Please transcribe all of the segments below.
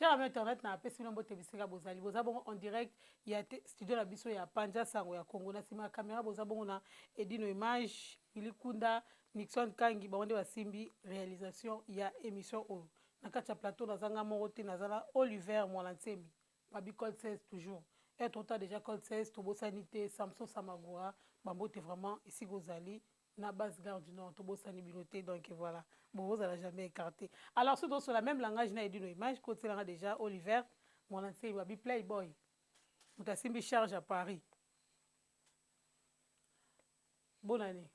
Cher ami internet, na apesi bino mbote bisika bozali. Boza bongo en direct ya studio na biso ya Panza Sango ya Congo. Na sima ya caméra boza bongo na Edino Image, Willy Kunda, Nixon Kangi, bango nde basimbi réalisation ya émission oyo. Na kati ya plateau naza nga moko te, naza na Oliver Mwana Nsemi. Babi Code 16 toujours. Et tota déjà Code 16, tobosani te Samson Samagura, bambote vraiment esika ozali na base Gare du Nord, tobosani bino te. Donc voilà, bon, ozala jamais écarté. Alors surtout sur la même langage na Edino Image, kotelanga déjà Oliver Mwana Nsemi, babi Playboy, moto asimbi charge à Paris. Bonne année.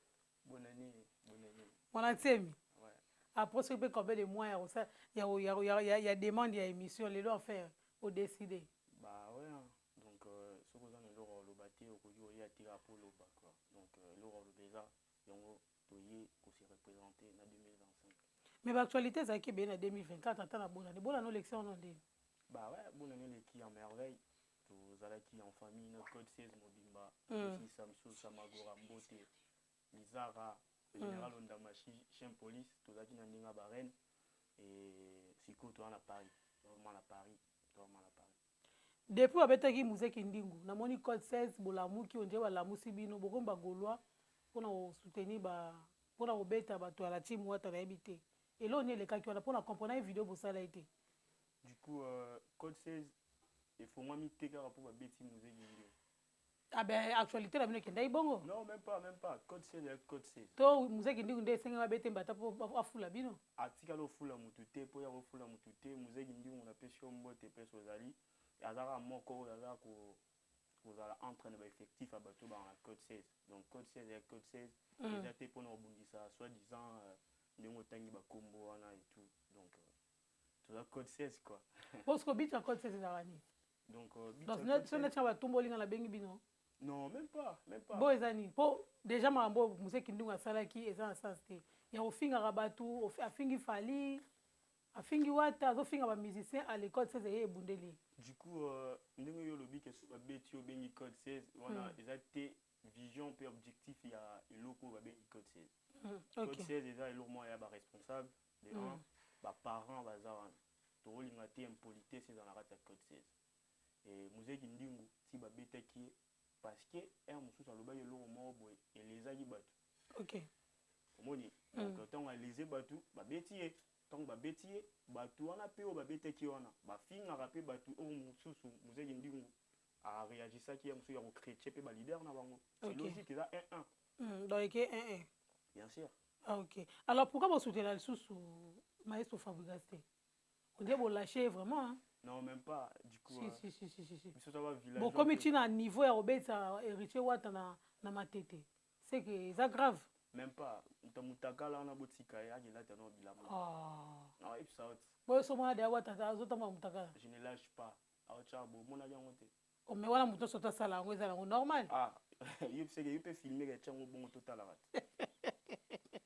Bonne année, bonne année. Mwana Nsemi. Ouais. Après soki mpe combien de mois ya kosa ya demande ya émission, lelo enfin odécide? Bah ouais, hein. Donc soki oza na eloko ya koloba te, okoki koya te kaka mpo oloba quoi. Donc eloko ya koloba eza yango, toye kose représenter na 2025. Mais baactualité ezalaki ebele na 2024. Ata na bonane, bonane olekisi wana ndeni? Bah ouais, bonne année eleki en merveille. Tozalaki en famille na Code 16 mobimba. Aussi Samso Samagora mbote, Lizara, Général Ondamashi, chien police. Tozalaki na ndenge ya bareine et sikoyo toza na Paris, vraiment na Paris, vraiment na Paris. Depuis babetaki Muzeki Ndingu, namoni Code 16 bolamuki, ondire balamusi bino, bokomi bagaulois mpona kosoutenir ba mpona kobeta bato ya la team Wata. Nayebi te eloko nini elekaki wana mpona comprendre ye video bosala ye te. Du coup Code 16 efongwami te kaka mpo babeti Muzeki Ndingu. Ah ben, actualité na bino ekendaki bongo. Non, même pas, même pas. Code 16 ya Code 16. To Muzeki Ndingu nde esengeli babete mbata mpo afula bino? Atikali ofula mutu te, mpo ya kofula mutu te. Muzeki Ndingu, napesi yo mbote place ozali. Aza kaka moko oyo aza kozala entre na baeffectif ya bato baka na Code 16. Donc Code 16 ya Code 16 eza te mpona kobundisa soi disant ndenge otangi bakombo wana et tout. Donc toza Code 16 quoi. Parce que but ya Code 16 ezalaka nini? Donc donc so neti na batumboli nga nabengi bino? Non, même pas, même pas. Bo eza nini? Mpo déjà makambo oyo Muzeki Ndungu asalaki eza na sens te ya kofingaka bato. Afingi Fally, afingi Wata, azofinga bamusicien à l'école 16 eye ebundeli ye. Du coup ndenge oyo olobi ke so babeti, obengi Code 16 wana, eza te vision mpe objectif ya eloko oyo babengi Code 16. Code 16 eza eloko moko ya baresponsable de un baparent baza wana. Tokolinga te impolitesse eza na kati ya Code 16. E Muzeki Ndingu ti babetaki ye parce que heure mosusu alobaki eloko moko boye elezaki bato. Omoni, donc ntango aleze bato, babeti ye. Ntango babeti ye, bato wana mpe oyo babetaki ye wana bafingaka mpe bato oyo mosusu. Muzeki Ndingu aréagisaki ya mosusu ya kochrétien mpe baleader na bango. C'est logique, eza 1 1. Donc eke 1 1. Bien sûr. Ah, ok. Alors pourquoi bosoutenir lisusu maestro Fabregas te? On dirait bolâche vraiment, hein? Non, même pas. Du coup si, si, si, si, si, si. Biso toza village. Bokomi ntina niveau ya kobetisa Héritier Wata na Matete, c'est que eza grave. Même pas. Moto mutakala wana, botika ye akelata na bilamba. Ah. Non, yebisa oti. Boyo so mona deya Wata azotambola mutakala. Je ne lâche pas, aotya bomonaki yango te. Oh, mais wana moto nyonso tosala yango, eza yango normal. Ah, yebiseke ye mpe filme ka tiango bongo, totalaka te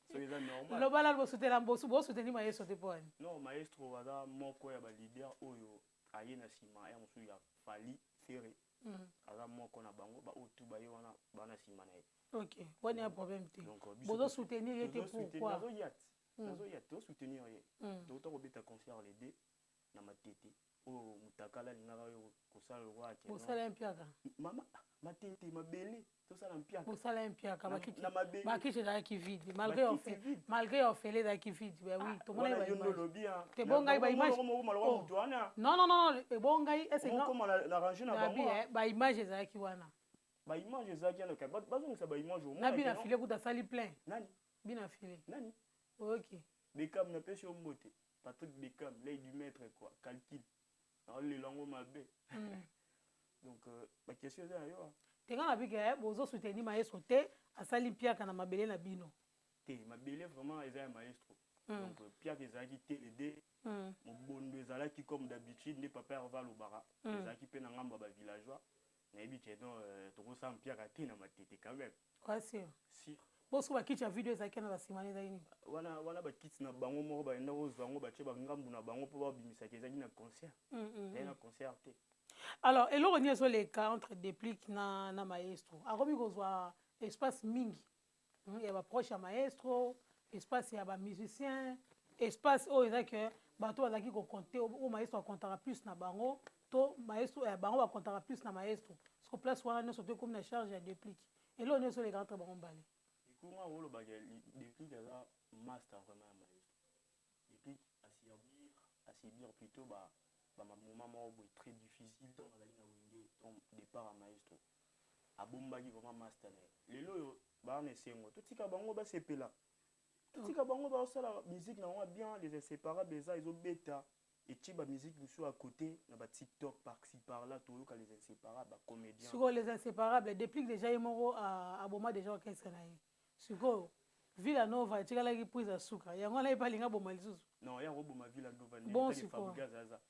soki eza normal. Loba nanu, bosutela bosuteni maestro te mpo wani? Non, maestro aza moko ya baleader oyo aye na nsima ya mosusu ya Fally, Ferre. Aza moko na bango baoyo tu baye wana baa na nsima na ye. Ok, wana ya problème te. Bozosoutenir ye te, pourquoi? Nazoya te, nazoya te. Tozosoutenir ye. Touta kobeta concert le 2 na Matete oyo mutakala alingaka oyo kosala lokwa. Bosala mpiaka. Mama, Matete mabele, tosala mpiaka. Bosala mpiaka, bakiti ezalaki vide malgré ofele ezalaki vide. Ben oui, tomona. Olobi. Te, bongai baimage. Motu wana. Non, non, non, ebongai. Na range na bango. Baimage ezalaki wana. Baimage ezalaki wana, bazongisa baimage. Na bina file kuta asali plein. Nani? Bina file. Nani? Ok. Bekam, napesi yo mbote, Patrick Bekam, l'œil du maître quoi, calcul naolela yango mabe. Donc baquestion eza ya yo. Te, nga na bike bozosoutenir maestro te, asali mpiaka na mabele na bino. Te, mabele vraiment eza ya maestro. Donc piaka ezalaki te le deux. Mobondo ezalaki comme d'habitude nde papa Herve alobaka. Ezalaki mpe na ngambo ya bavillageois. Nayebi ke non, tokosala mpiaka te na Matete quand même. Ouais, sûr. Si. Boso bakiti ya video ezalaki na basima, ezalaki nini? Wana wana bakiti na bango moko bayenda kozwa yango, batie bangambu na bango mpo babimisaka. Ezalaki na concert, ezalaki na concert te. Alors eloko nini ezoleka entre Déplique na maestro? Akomi kozwa espace mingi ya baproche ya maestro, espace ya bamusicien, espace oyo eza ke Bato bazalaki kocompter, oyo maestro akontaka plus na bango, to maestro, bango bakontaka plus na maestro. Parce que place wana nyonso to ekomi na charge ya Déplique. Eloko nyonso oleka entre bango mibale. Ekunga olobaka, Déplique aza master vraiment ya maestro. Déplique asubir plutôt bamoment moko boye très difficile ntango azali na Wenge. Donc départ ya maestro, abombaki vraiment master na ye. Lelo oyo baa na esengo, totika bango basepela, totika bango baosala musique na bango bien. Les Inséparables eza ezobeta, etie bamusique mosusu à côté na baTikTok, par-ci par-là, toyoka Les Inséparables, bacomédien. Sikoyo Les Inséparables, Déplique déjà ye moko aboma déjà orchestre na ye. Sikoyo Villa Nova etikalaki prise ya suka, yango wana ye mpe alinga boma lisusu. Non, ya koboma Villa Nova. Bon, sikoyo. Fabregas aza,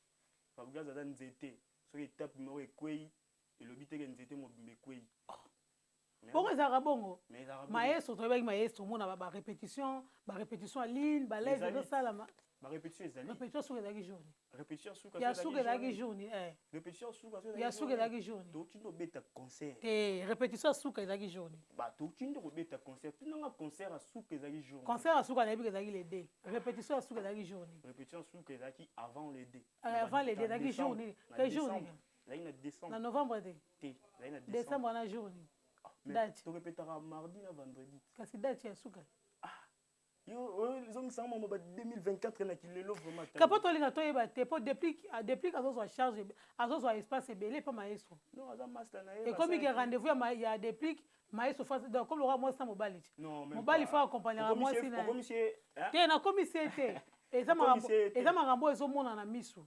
Fabregas aza nzete. Soki etape moko ekwei, elobi teke nzete mobimba ekwei. Bongo ezalaka bongo. Mais ezalaka bongo. Maestro, toyebaki maestro, omona barépétition, barépétition ya ligne, balive. Ezali. Ezosalama. Barépétition ezali. Répétition suka ezalaki journée. Répétition suka. Ya suka ezalaki journée, eh. Répétition suka. Ya suka ezalaki journée. Tokindi obeta concert. Te, répétition ya suka ezalaki journée. Tokindi kobeta concert, tunanga concert ya suka ezalaki journée. Concert ya suka nayebi ezalaki le deux, répétition ya suka ezalaki journée. Répétition suka ezalaki avant le deux. Avant le deux ezalaki journée ke journée? Ezalaki na décembre. Na novembre te. Te, ezalaki na décembre. Décembre wana journée. Mais Date. Torépétaka mardi na vendredi. Kasi date ya suka? Yo ezongisanga mamo ba 2024 na kilelo vraiment. Kapo tolinga toyeba te, mpo Déplique azozwa charge, azozwa espace ebele mpo maestro. Non, aza master na ye. Ekomi ke rendez-vous ya Déplique, maestro face, donc comme lokola mwasi na mobali ti. Non, même Mobali pas. faut accompagnera mwasi na Okomisi ye, hein? Te, nakomisi ye te, eza Okomisi makambo ye te. Eza makambo oyo ezomona na miso.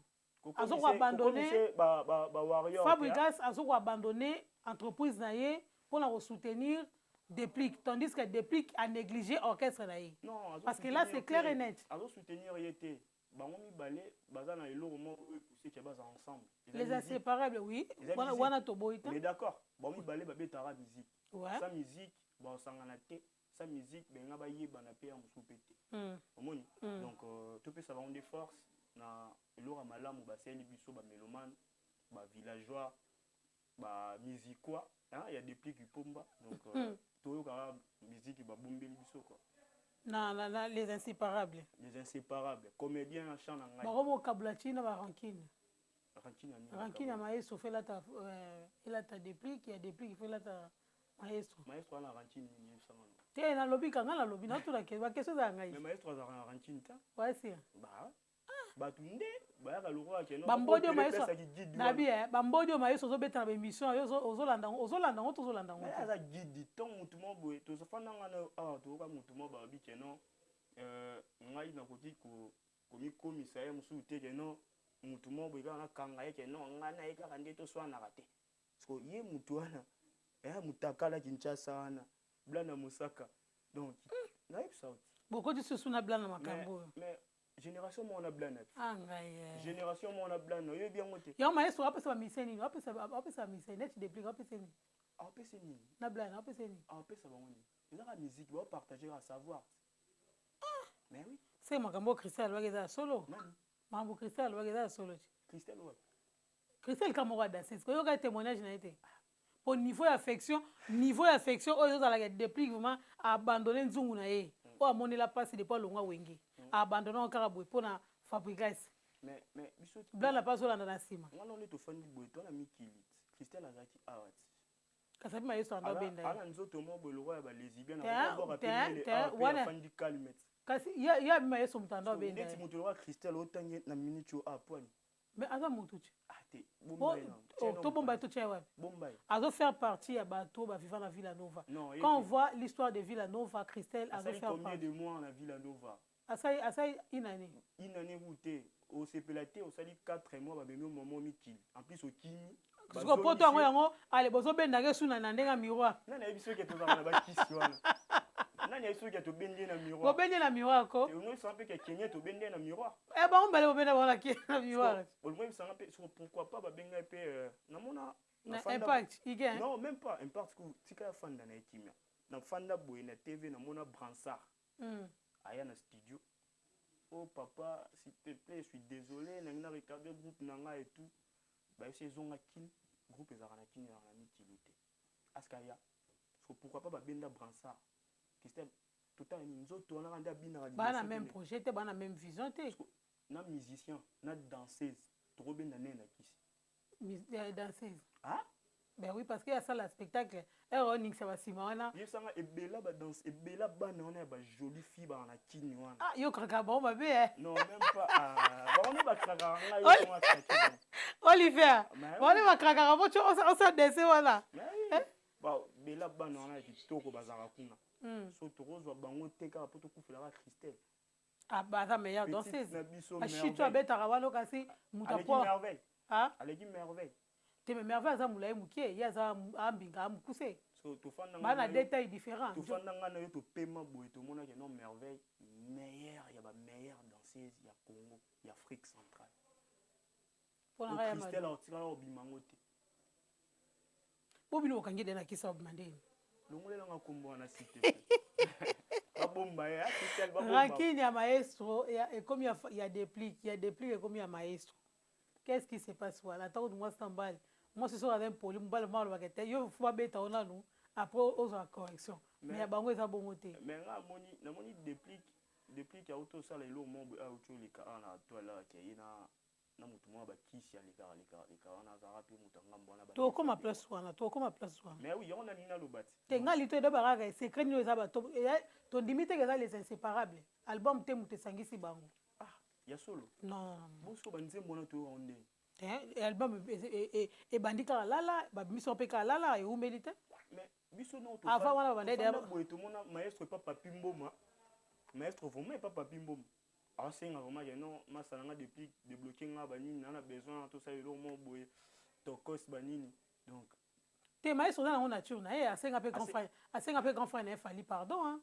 Azoko abandonner. Okomisi ye ba warrior te, hein? Fabregas azoko abandonner entreprise na ye mpona kosoutenir Déplique, tandis que Déplique a négligé orchestre na ye. Non, Parce que là, azosoutenir c'est clair te. et net. Azosoutenir ye te. Bango mibale baza na eloko moko oyo epousse ke baza ensemble. Eza Les musique. Inséparables, oui. Eza Wana musique. wana toboyi te. Mais d'accord, bango mibale babetaka musique. Ouais. Sa musique basangana te, sa musique benga bayebana mpe ya mosusu mpe te. Omoni? Donc topesa bango nde force na eloko ya malamu basali biso bamélomane, bavillageois, bamusiquois, hein, ya Déplique Pomba. Donc toyokaka musique babombeli biso quoi. Na Les Inséparables. Les Inséparables, comédien na chant na ngai. Bakomokabula ntina barancune. Rancune ya nini? Rancune ya maestro faut elata, elata Déplique, ya Déplique faut elata maestro. Maestro ana rancune nini? Yebisanga no. Te, nalobi kanga, nalobi natuna ke baquestion ezala ngai. Mais maestro azalaka na rancune ta. Wasi. Ba bato nde bayaka lokola ke Bambodi oyo maestro pesaki guide. Nabi, bambodi oyo maestro ozobeta na baémission yo, ozolanda yango, ozolanda yango to ozolanda yango te? Aza guide ntango motu moko boye tozofandanga na awa, toyoka motu moko balobi ke non, ngai nakoki komikomisa ye mosusu te, ke non, motu moko boye kaka nakanga ye, ke non, ngai na ye kaka nde toswanaka te. Parce que ye motu wana eya motakala Kinshasa wana, Blana Mosaka. Donc nayebisa yo ti. Bokoti susu na Blana makambo oyo. Mais génération moko na Blana te. Ah ngai, eh. Génération moko na Blana, oyebi yango te. Yango maestro apesa bamise nini? Apesa bamise neti Déplique apesa nini? Apesa nini? Na Blana apesa nini? Apesa bango nini? Ezaka musique, baopartage kaka savoir. Mais oui. Se makambo oyo Christelle alobaki eza ya solo? Nani? Makambo Christelle alobaki eza ya solo ti? Christelle wapi? Christelle ka moko adanse, oyoka témoignage na ye te? Po niveau ya affection, niveau ya affection oyo ezozalaka, Déplique vraiment abandonne nzungu na ye oyo amonela mpasi depuis alongwa Wenge, abandonne yango kaka boye mpona Fabregas. Mais biso Blana mpe azolanda na nsima. Ngana nde tofandi boye, to na mikili, Christelle azalaki awa ti. Kasi api mayeso anda obenda ye. Ana nzoto moko boye lokola ya balesbienne. Te, Afandi calme ti. Kasi ye abi mayeso moto anda obenda Neti ye. moto lokola Christelle otangi na minute oyo apwani. Mais aza motu ti. Ah te, bomba ye nano. Tobomba ye, totia ye wapi? Bomba ye. Azo faire partie ya bato oyo baviva na Villa Nova. Non, ye Quand on te. voit l'histoire de Villa Nova, Christelle azo Asali faire combien partie. de mois na Villa Nova? Asali une année. Une année ku te, osepela te, osali 4 mois, bamemi momo mikili, en plus okimi. Siko poto yango ale bozobendaka esu na ndenge ya miroir. Nani ayebi soki tozalaka na bakisi wana? Nani ayebi soki tobendi ye na miroir? Bobendi na miroir ko. Omoyebisanga mpe ke Kenya tobendi ye na miroir. Eh, bango mibale bobenda bango na miroir. Omoyebisanga mpe soko pourquoi pas babenga ye mpe, namona. Na Impact igen. Non, même pas Impact ku, tika ya fanda na ye kimia. Nafanda boye na TV, namona Bransard aya na studio: "Oh papa, s'il te plaît, je suis désolé, nangi na regarder groupe na ngai et tout." Bayebisi ezonga Kine, groupe ezalaka na Kine, ezalaka na mikili te. Aska ya so pourquoi pas babenda Bransard, Christelle totala nini nzoto wana nde abinaka. Baa na même projet te, baa na même vision te. Na musicien na danseuse, tokobenda nene na kisi. Danseuse? Ah. Ben oui, parce que asala spectacle ere oningisa basima wana. Yebisanga, ebela badanse, ebela bana wana ya bajolie fille baka na kini wana. Ah, yo kaka bango mabe eh. Non, même pas. Ah, bango nde bakrakaka ngai, yo akrake. Oliver, bango nde bakrakaka po osa danse wana. Bela bana wana ya kitoko bazalaka kuna. So tokozwa bango te kaka mpo tokufelaka Christelle. Ah, baza meilleure danseuse. Ashito abetaka wana, kasi moto apo aleki Merveille. Te, mais Merveille aza molai moke, ye aza ambinga, amokuse, baa na détail différent. Tofanda ngai na yo, topema boye, tomonaki non, Merveille meilleure ya bameilleure danseuse ya Congo, ya Afrique centrale. Christelle aotikala obima yango te. Po bino bokangi de na kisa, obima ndeni. Longolelanga nkombo wana, site babomba ye. Rancune ya maestro ekomi ya Déplique, ya Déplique ekomi ya maestro. Qu'est-ce qui se passe wana? Ata kutu mwasi na mobali, mwasi soki aza impoli, mobali ma alobaka te: yo faut babeta yo nanu, après ozwa correction. Mais ya bango eza bongo te. Mais nga amoni, namoni Déplique, Déplique auti osala eloko moko boye, auti oleka awa na toile, ake ye na motu moko bakisi, alekaka alekaka alekaka wana, azalaka mpe moto ya ngambo wana. Tokóma place wana, tokóma place wana. Mais oui, yango nalingi naloba ti. Te, nga lito edoba kaka secret nini eza bato tondimi teke eza Les Inséparables album te moto esangisi bango. Ah, ya solo? Non. Boso banzembo wana toyoka ndenge. Album ebandi kaka lala, babimisi mpe kaka lala, ewumeli te. Mais biso avant wana babanda. Boye tomona maestro epa Papi Mboma, maestro vraiment epa Papi Mboma aosenga vraiment ke non, masala nga depuis débloqué nga banini, na besoin tosala eloko moko boye, tokos banini, donc. Te, maestro oza nango nature na ye, asenga mpe grand frère, asenga mpe grand frère na ye Fali pardon, hein.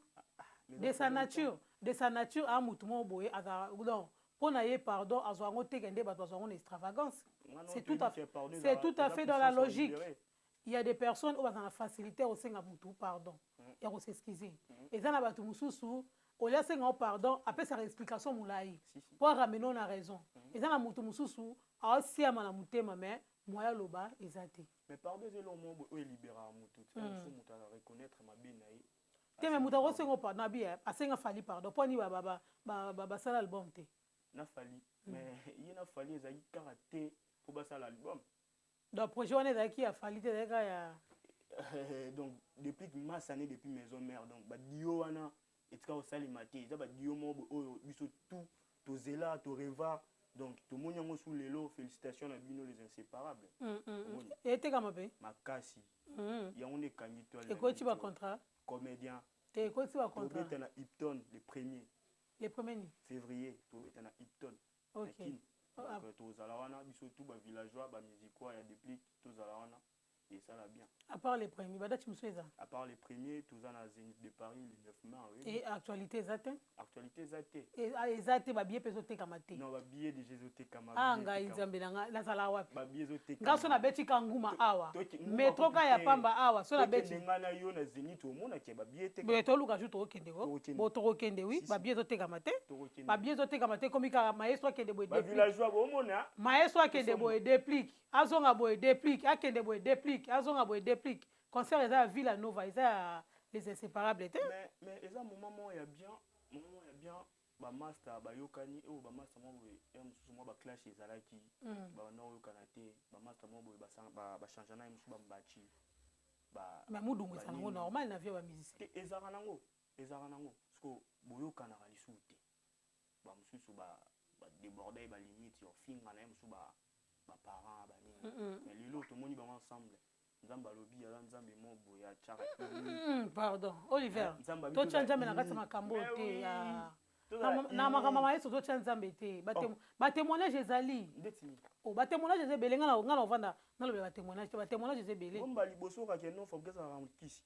De sa nature, de sa nature, a mutu moko boye azala donc mpo na ye pardon azwa yango teke nde bato bazwa yango na extravagance. C'est tout à fait dans la logique. Il y a des personnes oyo baza na facilité kosenga mutu pardon, ya kos'excuser. Eza na bato mosusu, olia asenga o pardon, apesaka explication molai mpo aramener na raison. Eza na motu mosusu aosiama na motema, mais moya aloba eza te. Mais pardon eza eloko moko oyo elibéraka motu te. Mosusu moto areconnaître mabe na ye. Te, mais moto akosenga pardon, abi asenga Fali pardon mpo ani basala album te. Na Fali, mais ye na Fali ezalaki kaka te mpo basala album. Donc projet wana ezalaki ya Fali te, ezalaki kaka ya Donc depuis masane, depuis Maison Mère, donc badio wana etika kosalema te. Eza badio moko oyo biso tout tozela, toreva, donc tomoni yango su lelo. Félicitation na bino, Les Inséparables. Etekama mpe. Makasi, yango nde ekangi toile. Ekoti bacontrat. Comédien. Te, ekoti bacontrat. Tobeta na Hilton le premier. Le premier ni? Février, tobeta na Hilton na Kine. Donc tozala wana biso tout bavillageois, bamusicois ya Déplique, tozala wana, esala bien. À part les premiers, badati mosusu eza? À part les premiers, toza na Zénith de Paris le 9 mai. Et actualité eza te? Actualité eza te. Eza te, babillet mpe ezotekama te? Non, babillet déjà ezotekama. Ah, ngai nzambe na ngai, nazala wapi? Babillet ezotekama. Nga so nabeti ka nguma awa, métro ka ya pamba awa, so nabeti. Ngai na yo na Zénith, omonaki babillet etekama. Boye toluka ju tokokende ko bo tokokende. Oui, babillet ezotekama te, babillet ezotekama te. Komi kaka maestro akende boye. Bavillageois bomona. Maestro akende boye, Déplique azonga boye, Déplique akende boye, Déplique azonga boye, Déplique. Concert eza ya Villa Nova, eza ya Les Inséparables te. Mais eza moment moko ya bien, moment moko ya bien. Bamaster bayokani oyo, bamaster moko boye ya mosusu, mwa baclash ezalaki, babanda koyokana te. Bamaster moko boye bachange na ye mosusu, bambaci. Mais mudungu ezala nango normal na vie ya bamusicien. Te, ezalaka nango, ezalaka nango parce que boyokanaka lisusu te. Bamosusu badéborde balimite ya ofinga na ye mosusu, baparent banini. Mais lelo tomoni bango ensemble. Nzambe alobi aza Nzambe mo boye atiaka. Pardon Oliver, totya Nzambe na kati ya makambo te. Na makambo mayeso totya Nzambe te. Batémoignage ezali, batémoignage eza ebele. Nga na ovanda nalobela batémoignage te, batémoignage eza ebele. Bomba liboso kaka no Fabrice azalaka kisi.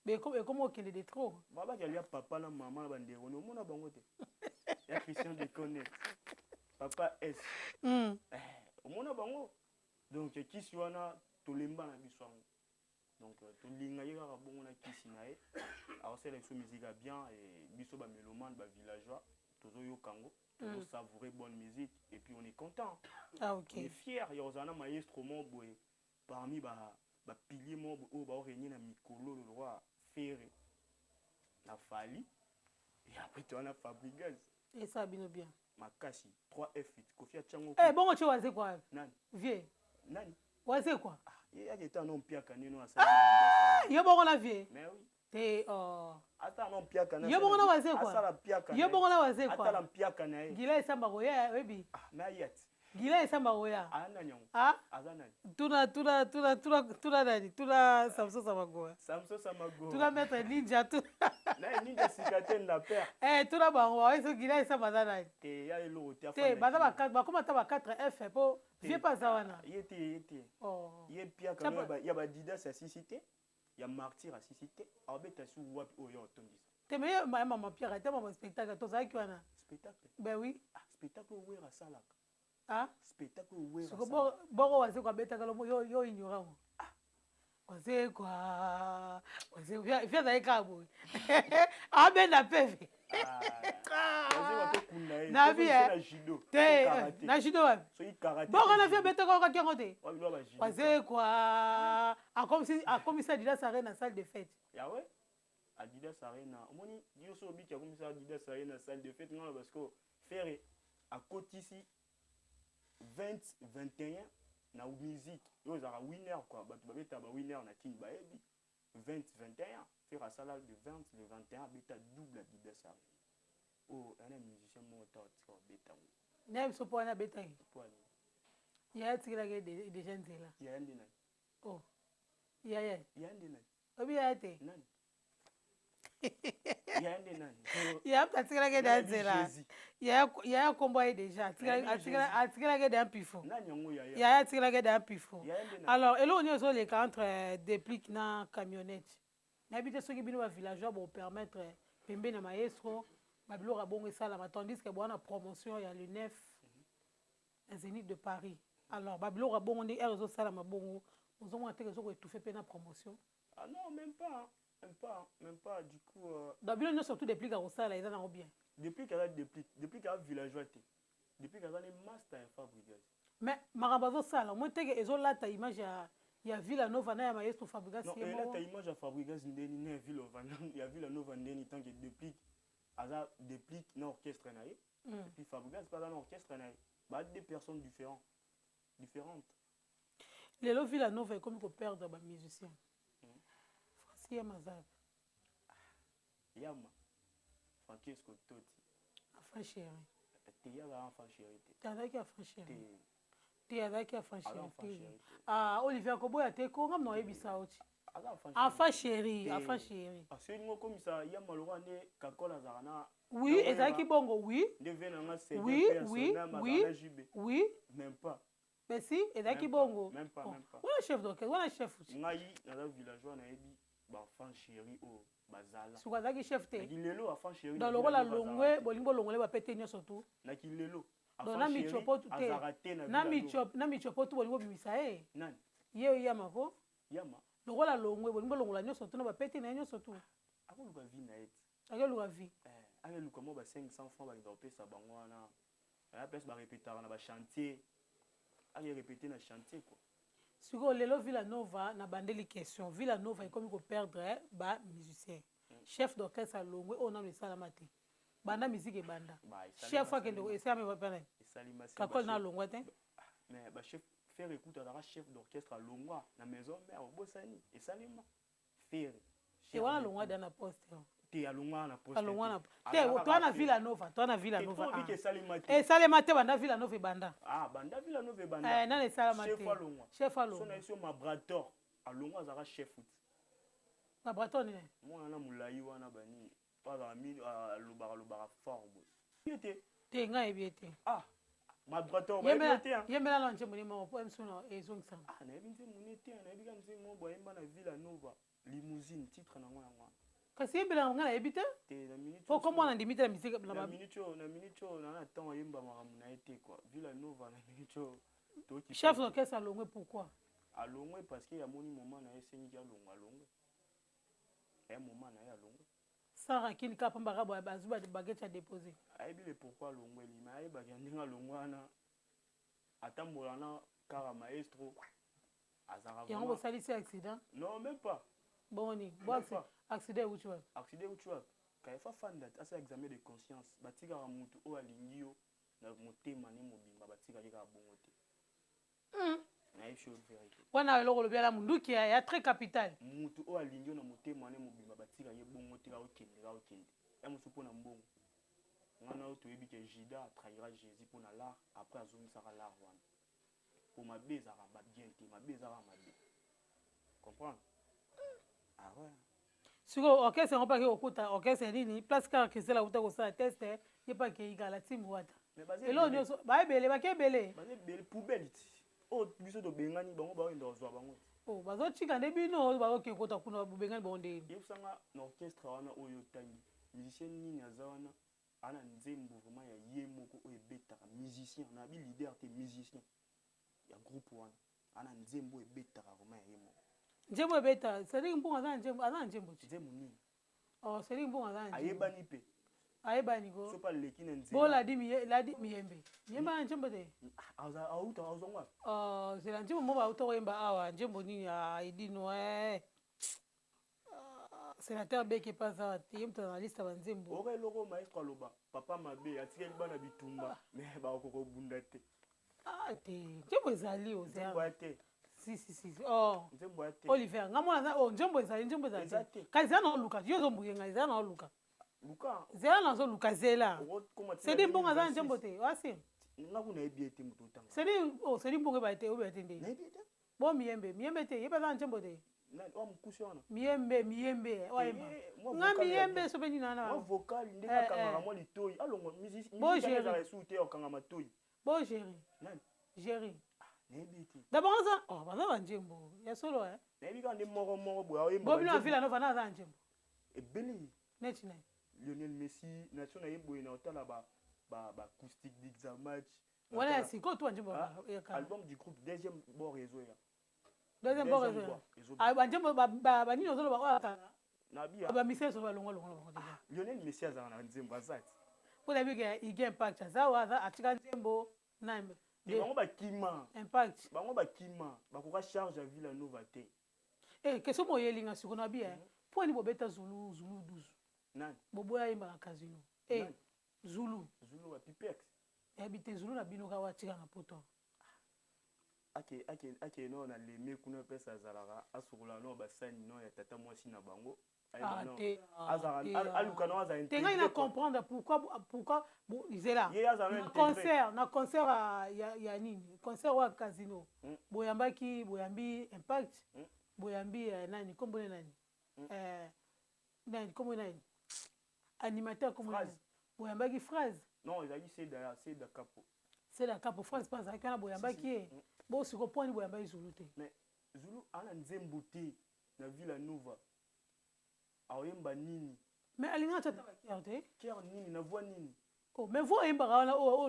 Ekoma okende de trop. Babaki alia papa na mama na bandeko, ni omona bango te ya Christian Decone, papa s omona bango. Donc kisi wana tolemba na biso yango. Donc tolinga ye kaka bongo na kisi na ye, akosala biso musique ya bien. Et biso bamélomane, bavillageois, tozoyoka yango, tozosavourer bonne musique et puis on est content. Ah, ok. On est fier ya kozala na maestro moko boye parmi bapilier moko boye oyo baorenie na mikolo, le roi Ferre na Fali, et après toza na Fabrigaz. Esala bino bien. Makasi 3 F Koffi atia ngo. Eh bongo che Wazekwa. Nani? Vieux. Nani? Wazekwa. Ah, ye yake ta non piaka nino asala. Ah, yo bongo na vieux. Mais oui. Te oh. Ata non piaka na. Yo bongo na Wazekwa. Asala piaka. Yo bongo na Wazekwa. Atala piaka na ye. Gila esamba koya oyebi. Ah, na yet. Gila esamba koya. Ah nani yango? Ah? Aza nani? Tuna tuna tuna tuna tuna nani? Tuna Samson Samagoa. Samson Samagoa. Tuna maître Ninja tuna. Na Ninja sika te na père. Eh tuna bango wa so Gila esamba aza nani? Te ya eloko te. Te baza ba bakoma ta ba 4 F po vieux pas za wana. Ye te ye te. Oh. Ye piaka no ya ba Didas asisi te. Ya martyr asisi te. Abeta su wapi oyo otondisa. Te mais ma mama Pierre te mama spectacle tozalaki wana. Spectacle. Ben oui. Ah, spectacle wera salaka. Ah? Spectacle wera. Siko boko Wazekwa abetaka lomo yo yo ignorant. Ah. Wazekwa. Wazekwa viens azalaki kaka boye. Abenda peve. Na bi te na judo wapi? Boko na vieux abetaka okaki yango te. Wazekwa akomisi Adidas Arena salle de fête. Ya ouais? Adidas Arena. Omoni nyonso obiki akomisa Adidas Arena salle de fête ngana parce que Ferre akotisi 20 21 na musique oyo ezalaka winner quoi, bato babeta ba winner na King bayebi 20 21 Ferre asala de 20 le 21 abeta double Adidas Arena. Oyo ana musicien moko ta otika obeta ngo. Na biso po wana abetaki. Po ani? Yaya atikelaki déjà nzela. Yaya nde nani? Oh. Yaya. Yaya nde nani? Obi yaya te. Nani? Yaya nde nani? Yaya atikelaki déjà nzela. Yaya kombo ye déjà atikelaki déjà mpifo. Nani yango yaya? Yaya atikelaki déjà mpifo. Yaya nde nani? Alors eloko nyonso ezoleka entre Déplique na camionnette. Nayebi te soki bino ba villageois bo permettre pembeni na maestro babiloko ya bongo esalama, tandis que bwana promotion ya le 9 na Zénith de Paris. Alors babiloko ya bongo nde ere ezosalama bongo, ozomona teke ezokoétouffe mpe na promotion. Ah non, même pas, même pas, même pas du coup. Donc bino nyonso surtout Déplique akosala eza nango bien. Déplique aza Déplique, Déplique aza villageois te. Déplique aza ne master ya Fabregas. Mais makambo azosala moi teke ezolata image ya Villa Nova na ya maestro Fabregas. Non, elata image ya Fabregas ndeni na ya Villa Nova ndeni tant que Déplique aza Déplique na orchestre na ye. Et puis Fabregas pas na orchestre na ye. Ba deux personnes différentes. Lelo Villa Nova ekomi ko perdre ba musiciens. Francis Yama. Yama Francesco Totti. Enfant chéri. Te yaza enfant chéri te. Te azalaki enfant chéri. Te azalaki enfant chéri te. Ah. Ah, Olivier koboya te ko ngam na oyebisa oti. Aza enfant. Enfant chéri, enfant chéri. Parce que ngo komisa Yama lokwa nde kakola azalaka na. Oui, ezalaki bongo, oui. Nde ve nanga c'est. Oui, oui, oui. Oui. Même pas. Mais si, ezalaki bongo. Même pas, même pas. Wana chef d'orchestre, wana chef. Ngai naza villageois nayebi ba enfant chéri oyo bazala. Soki azalaki chef te. Na kilelo enfant chéri. Donc lokola longwe bolingi bolongole bapete nyonso tu. Na kilelo. Donc na michopo te. Na michopo, na michopo tu bolingi bobimisa ye. Nani? Ye Yama ko. Yama. Lokola longwe bolingi bolongola nyonso tu na bapete na ye nyonso tu. Akoluka vie na ye te. Akoluka vie. Eh, akeluka mwa ba 500 francs bakenda kopesa bango wana. Aya place barépétaka na bachantier. Ake répéter na chantier quoi. Sikoyo lelo Villa Nova na bandeli question. Villa Nova ekomi koperdre ba musicien. Chef d'orchestre alongwe oyo nano esalama te. Banda musique ebanda. Chef akende esalama epa nani? Kakol na alongwa te. Mais ba chef Ferre écoute azalaka chef d'orchestre alongwa na maison mère obosani esalema. Ferre. Te wana alongwa da na poste. Te alongwa na poste. Alongwa na te toa na Villa Nova, toa na Villa Nova. Esalema te. Esalema te banda Villa Nova ebanda. Ah, banda Villa Nova ebanda. Eh, nani esalama te. Chef alongwa. Chef alongwa. So na biso Mabrator alongwa azalaka chef foot. Mabrator nini? Mwana na molai wana banini. Azalaka mini alobaka alobaka fort boye. Ye te. Te ngai yebi ye te. Ah, Mabrator bayebi te. Yembela na nzembo ne moko po mso na ezongisanga. Ah, nayebi nzembo ne te, nayebi kaka nzembo moko boyemba na Villa Nova. Limousine, titre nango yango wana. Kasi yembela ngai nayebi te. Te na minute. Po komona na ndimi te na musique na minute oyo, na minute oyo na na temps ayemba makambo na ye te quoi. Villa Nova na minute oyo. Chef d'orchestre alongwe pourquoi? Alongwe parce que amoni moment na ye esengiki alongwa alongwe. Ya moment na ye alongwe. Sans rancune kaka pamba kaka boye bazwi ba baguette ya déposé. Ayebi le pourquoi alongweli mais ayebaki ya ndenge alongwa wana atambola na kaka maestro azalaka. Yango bosalisi accident? Non, même pas. Boni, bo accident euti wapi? Accident euti wapi? Kayefa fanda asala examen de conscience, batikaka motu oyo alingi yo. Na motema ne mobimba, batikaki kaka bongo te. Nayebi yo vérité. Wana eloko olobi ala munduki ya très capital. Mutu oyo alingi yo na motema ne mobimba, batikaki ye bongo te. Kaokende, kaokende ya mosu mpo na mbongo. Nga na oyo toyebi ke Judas atrahira Jésus mpo na l'art. Après azongisaka l'art wana, po mabe ezalaka babien te, mabe ezalaka mabe, comprendre? Ah ouais. Sikoyo orchestre yango mpaki kokuta orchestre nini? Place kaka Christelle akuta kosala test, ye mpe akei kala ntimbu wata. Eloko nyonso baebele, bake ebele. Baza ebele, poubelle ti oyo biso tobengani bango, baoyenda kozwa bango ti. Oh, bazotika nde bino oyo bazoke kota kuna, bobengani bango ndeni. Yebisanga, na orchestre wana oyo otangi, musicien nini aza wana ana nzembo vraiment ya ye moko oyo ebetaka? Musicien na bi leader te, musicien ya groupe wana ana nzembo oyo ebetaka vraiment ya ye moko? Nzembo ebeta, Cédric Mbongo aza na nzembo, aza na nzembo ti. Nzembo nini? Oh, Cédric Mbongo aza na nzembo. Ayebani mpe. Ayebani ko. So mpe aleki na nzela. Bo ladi ladi miyembe, miyembe aza na nzembo te. Auta azwango wapi? Oh, zela, nzembo mo bauta koyemba awa, nzembo nini edino? Sénateur Beke mpe aza te, ye moto aza na liste ya banzembo. Oka eloko maestro aloba, papa mabe atikeli bana bitumba, mais bakoka kobunda te. Ah te, nzembo ezali. Nzembo ya te. Si, si, si, oh. Nzembo ya te. Oliver, nga mwana, oh, nzembo ezali, nzembo ezali. Eza te. Kasi zela na oluka, yo ozombuke ngai, zela na oluka. Luka. Zela nazoluka, zela. Okokoma tina Sedi Mbongo aza na 2026. nzembo te, oasi? Nga kuna nayebi ye te, moto otanga. Sedi, oh, Sedi Mbongo ebaya te, oyeba te nde. Nayebi ye te. Bo miyembe, miyembe te, ye mpe aza na nzembo te. Nani oyo mokusi wana? Miyembe, miyembe oyemba. Mwa nga vocal ya miyembe bien. So mpe nini wana? Mwa vocal ndenge akangaka mwa litoi, alongwa Bo musique gérer. ezala esuku te, akanga matoi. Bo Géri. Nani? Géri. Nayebi ye te. D'abord aza, oh, baza banzembo ya solo, eh. Nayebi kaka nde moko moko boye aoyemba. Bo bino banzembo. Villa Nova na aza na nzembo? Ebele. Neti nani? Lionel Messi nation na ye boye, na otala ba acoustique d'Exa match. Wana ya sikoyo to banzembo ya kala? Album du groupe deuxième bord ezoya. Deuxième bord Deuxième ezoya. bord ezoya. Ah, banzembo banini ozoloba oyo akala? Na bia. Bamisele so balongwa longola bango déjà. Lionel Messi azalaka na nzembo, aza ti. Mpo nayebi ke Ige Impact aza wa, aza atika nzembo na Te, bango bakima. Impact. Bango bakima, bakoka charge ya Villa Nova te. Eh, question mo oyelinga sikoyo na bi, mpo ani bobeta Zulu, Zulu 12? Nani? Boboya yemba na Casino, eh. Nani? Zulu. Zulu wa Pipex? Nayebi te, Zulu na bino kaka atika na poto. Ake no na leme kuna mpesa azalaka, asokola no basani no ya tata mwasi na bango. Ah, te. Azala aluka no azala Te, ngai na intégré, quoi. comprendre pourquoi zela. Ye azala na intégré. Concert, na concert ya nini, concert oyo ya Casino. Boyambaki, boyambi Impact. Boyambi nani, kombo ne nani? Nani, kombo nani, animateur, kombo Phrase. nani? Boyambaki Phrase. Non, ezalaki Seda, Seda Kapo. Seda Kapo, Phrase mpe azalaki wana, boyambaki ye. Bo siko mpo ani boyambaki Zulu te? Mais Zulu ana nzembo te na Villa Nova, aoyemba nini? Mais alingaka tia ata bakiere te. Kiere nini? Na voix nini? Oh, mais voix oyembaka wana oyo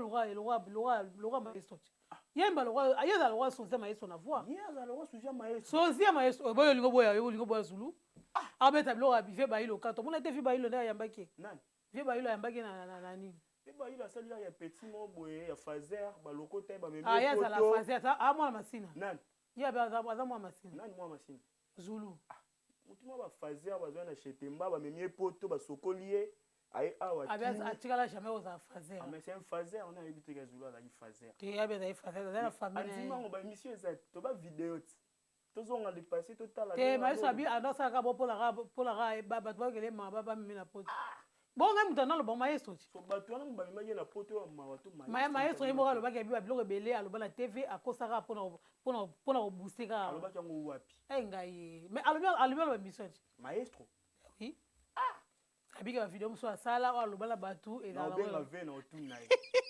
lokwa maestro ti yemba, lokwa ye azala lokwa sosia maestro na voix. Ye azala lokwa sosia maestro. Sosia maestro boyo olingo boya, olingo boya Zulu abeta biloko ya vieux Bayilo. Kato omona te, vieux Bayilo nde ayambaki ye. Nani? Vieux Bayilo ayambaki na nini. Mpe Bayilo asali kaka ya petit moko boye ya fazer, balokota ye, bamemi. Ah, ye azala fazer, aza mwana Masina. Nani? Ye abe aza mwana Masina. Nani mwana Masina? Zulu. Motu mwa bafazer bazwa na Chetemba, bamemi ye poto, basokoli ye, aye awa. Abe atikala jamais kozala fazer. Ah, mais c'est un fazer. On ayebi te ke Zulu azalaki fazer. Te, abe azali fazer, azali na famille na ye. Andima yango, baémission eza te, toba video ti tozonga le passé, totala. Te, maestro abi ando asalaka bo mponaka bato bakele ma bamemi na poto. Bon, ngai moto analoba, maestro ti. So bato wana bamemaki ye na poto ya mawa to? Maestro ye moko alobaki, abi babiloko ebele aloba na TV, akosaka mpona kobooster kaka. Alobaki yango wapi? E ngai, mais alobi aloba émission ti. Maestro? Oui, abika bavideo mosusu asala oyo aloba na bato. Naobenga ve na otuna ye,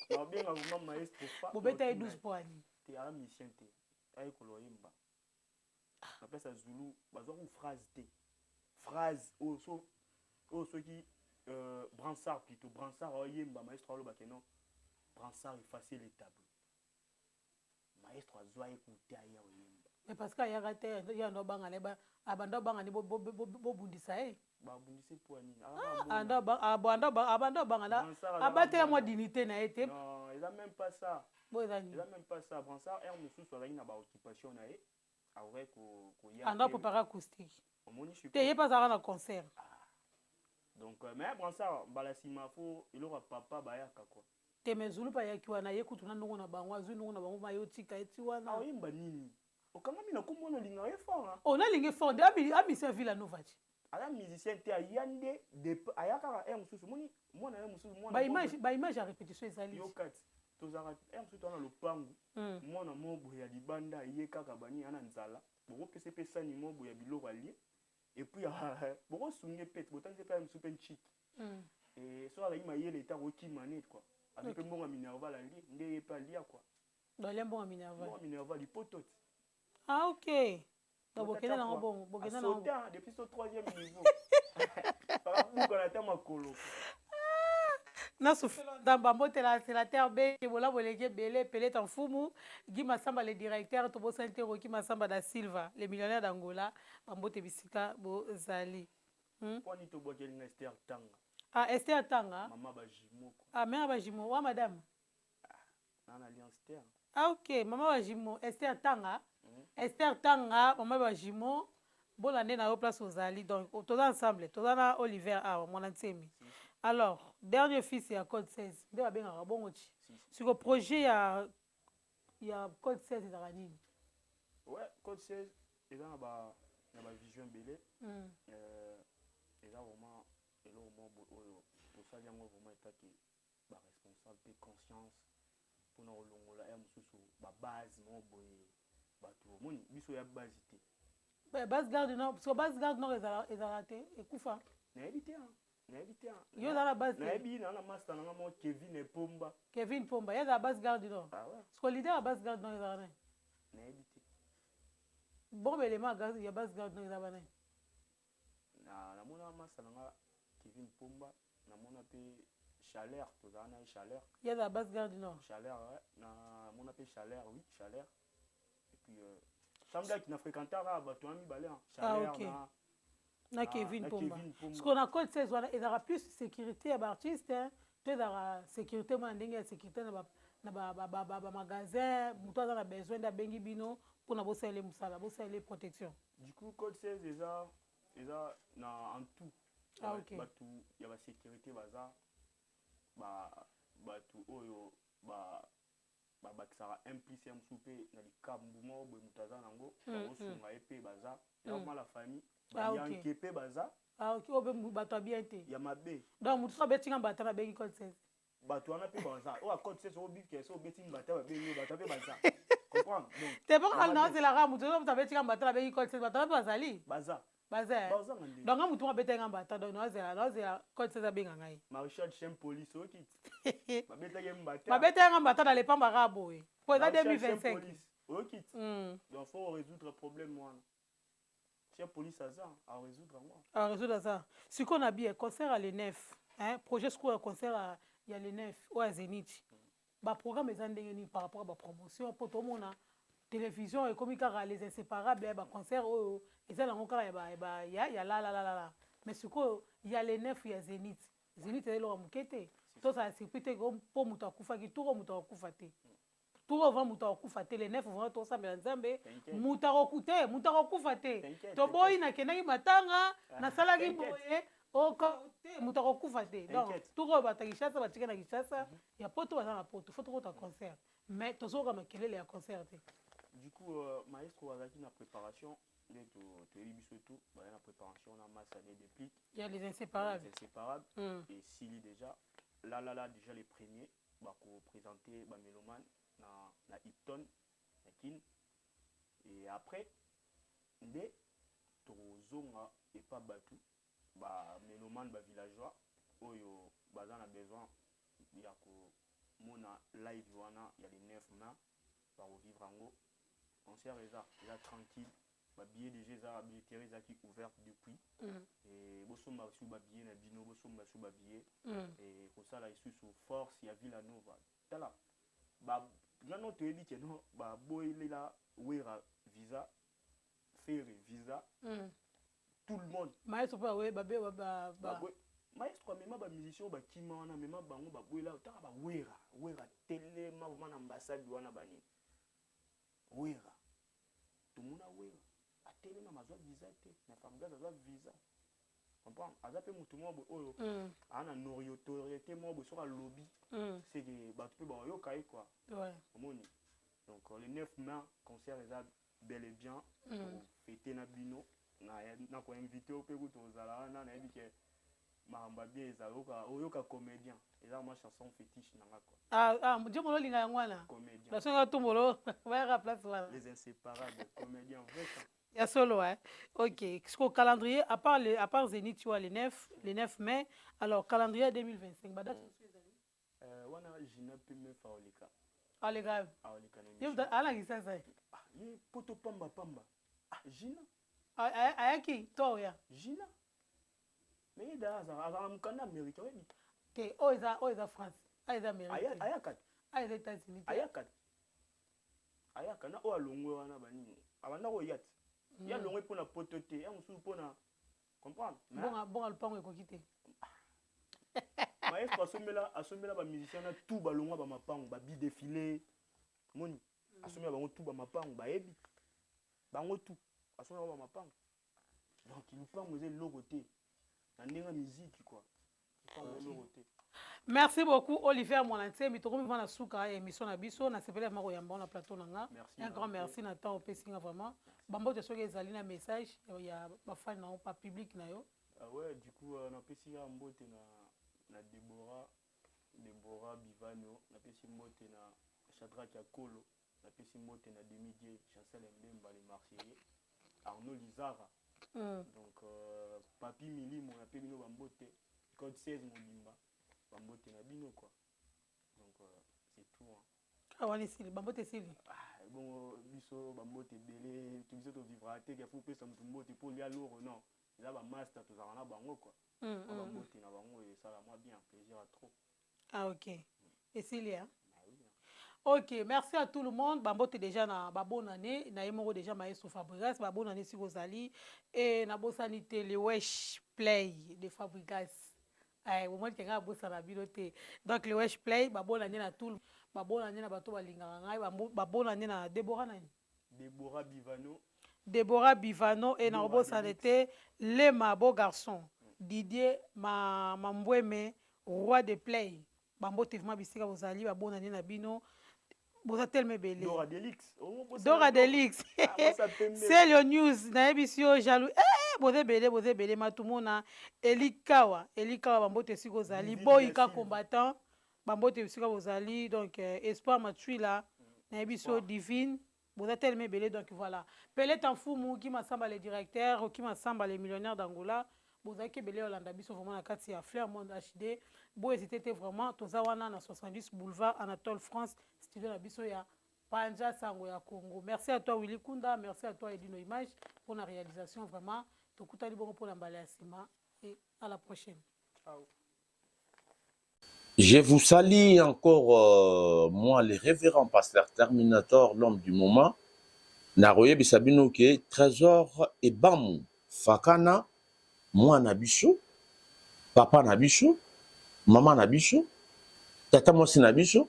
naobenga vraiment maestro fa. Bobeta ye 12 po ani? Te, aza musicien te, ayekolo oyemba na place ya Zulu. Bazwaki phrase te, phrase oyo so oyo soki Bransard, plutôt Bransard aoyemba, maestro alobake non, Bransard effacer le tableau. Maestro azwa ye kuta ye oyemba. Mais parce que ayaka te, ye ando abanga na ye, abanda obanga nde bobundisa ye. Babundise po ya nini? Abanda obanga na abatela mwa dignité na ye te. Non, eza même pas ça. Bo eza nini? Eza même pas ça. Bransard aire mosusu azalaki na baoccupation na ye, akoki koya. Ando apréparé acoustique. Omoni? Te, ye mpe azalaka na concert. Donc mais Bransard, mbala nsima fo eloko ya papa bayaka quoi. Te, mais Zulu mpe ayaki wana, ye kutu na ndongo na bango, azwi ndongo na bango, ma ye otika ye ti wana. Aoyemba nini? Okangami na kombo wana, olingaka ye fort. O nalingi fort nde amisia Villa Nova ti. Aza musicien te, aya nde aya kaka aire mosusu. Omoni mwana ye mosusu, mwana Baimage ya répétition ezali. Yo kati tozalaka aire mosusu, toza na lopangu, mwana moko boye ya libanda aye kaka, bani ya na nzala, bokopesa mpe sani moko boye ya biloko alie, et puis bokosunge mpe, botangisi mpe mosusu mpe nciki. So azalaki mayele ete akokima neti quoi, azwi mpe mbongo ya minerval, alie nde ye mpe alia quoi. Alia mbongo ya minerval? Mbongo ya minerval lipoto ti. Ah ok, donc bokende nango bongo, bokende nango. Depuis so troisième niveau, bakabukana ata makolo. Nasufela ndamba, mbotela sénateur Beke, bolamu eleki ebele, peleta mfumu Guy Masamba le directeur, tobosani te Roki Masamba da Silva le millionnaire d'Angola, bambote bisika bozali. Pwani tobwakelinga Ester Tanga? Ah, Ester Tanga. Mama bajimo. Ah, mère bajimo wa madame. Na alliance te. Ah ok, mama bajimo Ester Tanga. Ester Tanga, mama bajimo, bona nde na yo place ozali. Donc toza ensemble, toza na Oliver awa, mwana Nsemi. Alors, dernier fils ya Code 16 nde babengaka bongo ti. Siko projet ya Code 16 ezalaka nini? Ouais, Code 16 eza na bavision ebele. Eza vraiment eloko moko boye oyo tosali yango vraiment etaki baresponsable mpe conscience mpona kolongola ya mosusu babase moko boye. Bato omoni biso ya base te. Base Garde Nord, parce que base Garde Nord ezala te, ekufa. Nayebi te, nayebi te. Yo oza na base te? Nayebi na master nanga moko, Kevin Epomba. Kevin Pomba, ye azala base Garde Nord. Ah ouais. Parce que leader ya base Garde Nord ezala nani? Nayebi te. Bon, baélément ya base Garde Nord eza banani? Namona master nanga Kevin Pomba, namona mpe Chaleur, tozala na ye Chaleur. Ye azala base Garde Nord? Chaleur, ouais. Namona mpe Chaleur, oui, Chaleur. Et puis samedi na fréquentaka bato wana mibale. Chaleur, ah, okay. Na Kevin Pomba. Parce que na Code 16 wana ezalaka plus sécurité ya baartiste to ezalaka sécurité mwana ndenge ya sécurité na bamagasin? Moto aza na besoin nde abengi bino mpona bosalele mosala, bosalele protection? Du coup, Code 16 eza na en tout. Ah, okay. Bato ya basécurité baza, bato oyo babakisaka un plus ya mosusu mpe na likambo moko boye moto aza nango, bakosunga ye mpe baza ya la famille, bayanke mpe baza. Ah, ok, oyo mpe bato ya bien te. Ya mabe. Donc moto so abetinga mbata, nabengi Code 16? Bato wana mpe baza. Oyo Code 16 obike so obeti mbata, babengi yo, bato mpe baza, comprendre? Donc te, mpo kaka naozelaka moto oyo, moto abetinga mbata, nabengi Code 16, bato wana mpe bazali? Baza. Baza. Donc nga motu moko abetinga mbata, donc naozela Code 16 abenga ngai. Maréchal Chien Police, oki babetaki mbata. Babetaki nga mbata na lepamba kaka boye, po eza 2025. Oyoki? Donc faut résoudre problème wana. Chef police aza arésoudre yango. Arésoudre aza. Sikoyo na bien concert ya le 9, hein, projet sikoyo ya concert ya le 9 oyo ya Zénith, baprogramme eza ndenge nini par rapport à bapromotion? Mpo tomona télévision ekomi kaka Les Inséparables, ya baconcert oyo eza nango kaka ya lalalalala, mais sikoyo ya le 9 ya Zénith, Zénith eza eloko ya moke te. Tosala surprise te mpo moto akufaki turo, moto akufa te turo, vraiment moto akokufa te le 9. Vraiment tosambela Nzambe, moto akoku te, moto akokufa te. Toboyi nakendaki matanga, nasalaki boye te, moto akokufa te. Donc turo oyo bato ya Kinshasa batika na Kinshasa, ya Poto baza na Poto, faut tokota concert, mais tozoyoka makelele ya concert te. Du coup, maestro azalaki na préparation nde toyebi biso tout baza na préparation na masse année déplique. Ya Les Inséparables. Les Inséparables esili déjà là là là, déjà les premiers bakoprésenter bamélomane na Hilton na Kin, et après nde tokozonga epa bato bamélomane, bavillageois oyo baza na besoin ya komona live wana ya le 9 mai, bakovivre yango. Concert eza tranquille, babillet déjà eza, billetterie ezalaki ouverte depuis. E bosomba su babillet na bino, bosomba su babillet. E kosala lisusu force ya Villa Nova. Tala, ngano toyebi ke no baboyelela Wera visa, Ferre visa, tout le monde. Maestro mpe babe Maestro amema bamusicien oyo bakima wana, amema bango, baboyela. Taka bawera, Wera telema vraimen na ambassade wana, banini. Wera, tomona Wera atelema, azwa visa te na Fabregas, azwa visa. Comprendre? Aza pe mutu moko boye oyo aza na notoriété moko boye, soki alobi, c'est que bato mpe bakoyoka ye quoi. Omoni? Donc le 9 mai, concert eza bel et bien. Tokofêter na bino, na koinviter yo mpe kutu ozala wana. Nayebi ke makambo ya bien ezala, oyoka Comédien, eza mwa chanson fétiche na nga quoi. Ah, ah, nzembo olinga yango wana. Comédien. Basonga tombolo bayaka place wana. Les Inséparables, Comédien, vrai chant. Ya solo, hein? Ok, siko calendrier, à part Zénith tu vois, le 9 mai, alors calendrier 2025, badate mosusu ezali? Wana Gina mpe mef aoleka. Aleka. Aoleka na ye émission. Alakisa sai. Ah, ye poto pamba pamba, ah, Gina. Ayaki to oya? Gina, mais ye da azala mokanda américain, oyebi. Te, oyo eza France, oyo eza Amérique te. Ayaka te. Oyo eza États-Unis te. Ayaka te, ayaka na oyo alongwe wana banini, abanda koya te. Ye alongwe mpona poto te, ya mosusu mpona comprendre. Bonga bonga lupango ekoki te. Maestro asombela bamusicien na tout balongwa bamapango babi défilé moni, asombela bango tout bamapango, bayebi bango tout, asombela bango bamapango. Donc lupango eza eloko te na ndenge ya miziki quoi, lupango eloko te. Merci beaucoup, Olivier Mwana Nsembi. Tokomi vraiment na suka ya émission na biso. Nasepeli vraiment koyamba na plateau na nga. Merci, Un grand Marc. merci na temps opesi nga. Vraiment, bambote soki ezali na message ya bafani na yo, pa public na yo. Ah ouais, du coup, napesi kaka mbote na Deborah Bivano, napesi mbote na Shadrach Akolo, napesi mbote na Demi-Dieu Chancel Mbemba, le Marseillais Arnaud Lizara. Donc Papi Milimo, nape bino bambote, code 16 mobimba, bambote na bino quoi. Donc c'est tout, hein. Ah, wana esili, bambote esili. Ah, bongo biso bambote ebele, biso tovivra te ke faut opesa motu mbote mpo lia loro, non, eza bamaster tozalaka na bango quoi. Mwa bambote na bango esala mwa bien, plaisir à trop. Ah ok, esili, hein? Bah oui, hein. Ok, merci à tout le monde. Bambote déjà na babonne année na ye moko déjà maestro Fabregas, babonne année siko ozali. E nabosani te le Wesh Play de Fabregas. Eh, bomoni kenga abosana bino te. Donc le Wesh Play, babonne année na tout, babonne année na bato balingaka ngai, babonne année na Deborah nani? Deborah Bivano. Deborah Bivano e Dora nakobosana te Lema beau garçon, Didier Mambweme, roi de play. Bambote vraiment bisika bozali, babonne année na bino, boza telema ebele. Dora Delix. Dora Delix. Ah, pembe. Selio News, nayebisi yo jaloux, boza ebele, boza ebele. Matumona Elikawa, Elikawa, bambote esika ozali. Divine Boyika Dasilva. Combattant, bambote esika bozali. Donc Espoir Matwila, nayebisi yo. Espoir. Divine, boza telema ebele. Donc voilà, Peleta Mfumu Kimasamba, le directeur Kimasamba, le millionnaire d'Angola, bozalaki ebele olanda biso vraiment na kati ya Flair Monde HD. Bohésite te, vraiment toza wana na 70 boulevard Anatole France, studio na biso ya Panja Sango ya Congo. Merci à toi, Willy Kunda, merci à toi, Edino Image, pour la réalisation. Vraiment tokutani bongo mpona mbala ya nsima et à la prochaine. Ciao. Je vous salue encore, moi, le révérend pasteur Terminator, l'homme du moment. Nakoyebisa bino ke Trésor Ebamu Fakana, mwana biso, papa na biso, mama na biso, tata mwasi na biso,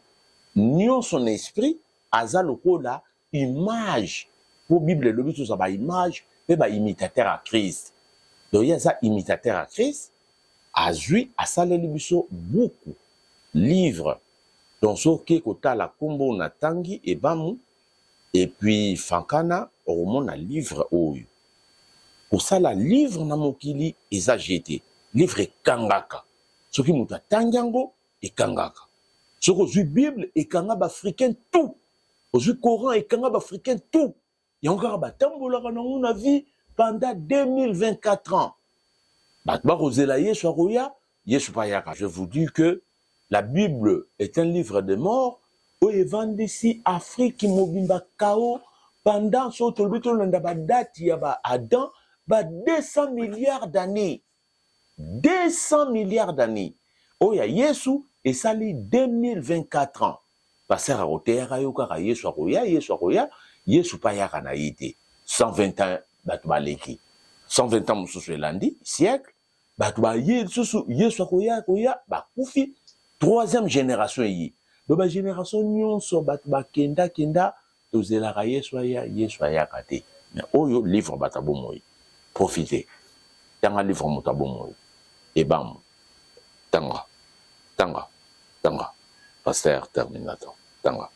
nyonso na esprit, aza lokola image, po Bible elobi tozwa baimage mpe baimitateur ya Christ. Donc ye aza imitateur ya Christ, azwi asaleli biso buku, livre. Donc soki kotala nkombo natangi, Ebamu et puis Fankana, okomona livre oyo. Kosala livre na mokili eza jete, livre ekangaka. Soki moto atangi yango, ekangaka. Soki ozwi Bible, ekanga baafricain tout. Ozwi Coran, ekanga baafricain tout. Yango kaka batambolaka nango na vie pendant 2024 ans. Bato bakozela Yesu akoya, Yesu mpe ayaka. Je vous dis que la Bible est un livre de mort oyo evandisi Afrique mobimba kao pendant, soki tolobi tolanda badate ya ba Adam, ba 200 milliards d'années, 200 milliards d'années. Oyo ya Yesu esali 2024 ans. Pasteur akoteyaka yo kaka Yesu akoya, Yesu akoya, Yesu mpe ayaka na ye te. 120 ans bato baleki, 120 ans mosusu elandi siècle, bato baye lisusu, Yesu akoya, akoya, bakufi, troisième génération eye. Donc bagénération nyonso bato bakendakenda, tozelaka Yesu aya, Yesu ayaka te. Mais oyo livre bato ya bomoi, profite. Tanga livre Moto ya Bomoi, Ebamu. Tanga, tanga, tanga. Pasteur Terminator, tanga.